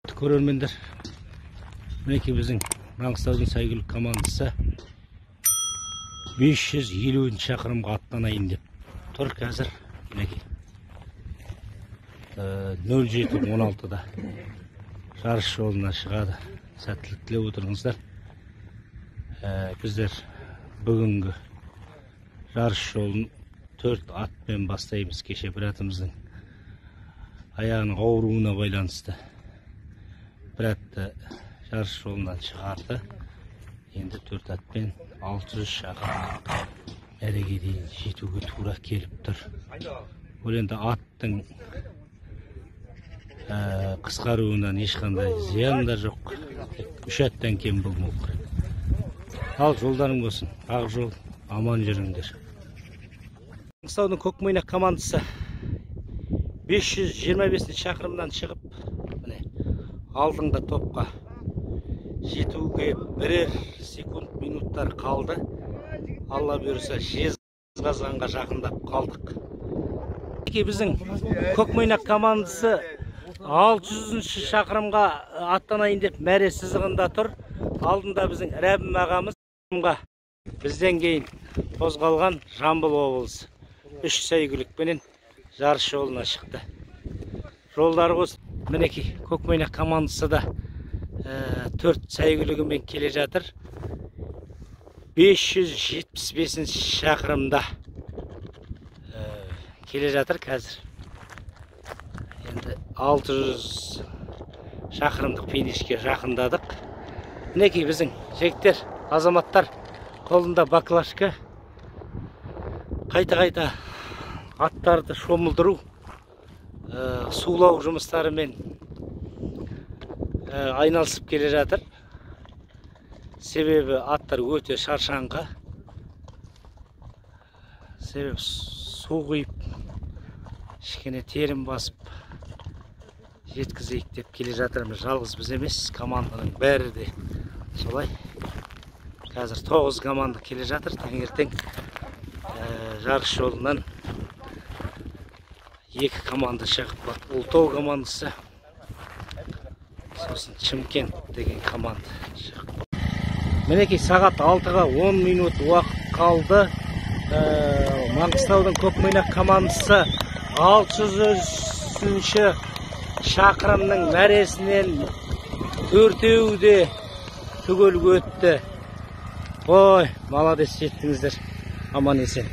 Көрермендер, мінекей біздің Маңғыстаудың сәйгүлік командасы 550 шақырымға аттанайын деп тұр қазір. Мінекей 07:16-да жарыс жолына шығады. Сәттілік тілеп отырыңыздар. Біздер бүгінгі жарыс жолын 4 атпен бастаймыз. Кеше бір атымыздың аяғының ауруына байланысты бір атты жарыс жолынан шығарды. Енді 4 атпен 600 шақырым мәреге дейін жетуге тура келіп тұр. Ол енді аттың қысқаруынан ешқандай зиян да жоқ. Тек 3 аттан кем болмау керек. Ал жолдарың болсын, ақ жол, аман жүріңдер. Маңғыстаудың Көкмойнақ командасы 525 шақырымнан шығып, міне алдыңғы топқа жетуге бірер секунд минуттар қалды. Алла бұйырса, Жезқазғанға жақындап қалдық. Мінекей біздің Көкмойнақ командасы 600 шақырымға аттанайын деп мәре сызығында тұр. Алдында біздің Рәбім ағамыз, бізден кейін қозғалған Жамбыл облысы 3 сәйгүлікпенен жарыс жолына шықты. Жолдары болсын. Мінекей Көкмойнақ командасы да 4 сәйгүлігімен келе жатыр. 575 шақырымда келе жатыр қазір. Енді 600 шақырымдық финишке жақындадық. Мінекей біздің жігіттер, азаматтар қолында баклажка, қайта-қайта аттарды шомылдыру, сулау жұмыстарымен айналысып келе жатыр. Себебі аттар өте шаршаңқы. Себебі су құйып, кішкене терін басып жеткізейік деп келе жатырмыз. Жалғыз біз емес, команданың бәрі де солай. Қазір 9 команда келе жатыр. Таңертең жарыс жолынан 2 команда шығып, Ұлытау командасы, сосын Шымкент деген команда шығып. Мінекей сағат 6-ға 10 минут уақыт қалды. Маңғыстаудың Көкмойнақ командасы 600 шақырымның мәресінен төртеуі де түгел өтті. Ой, молодец, жеттіңіздер аман есен.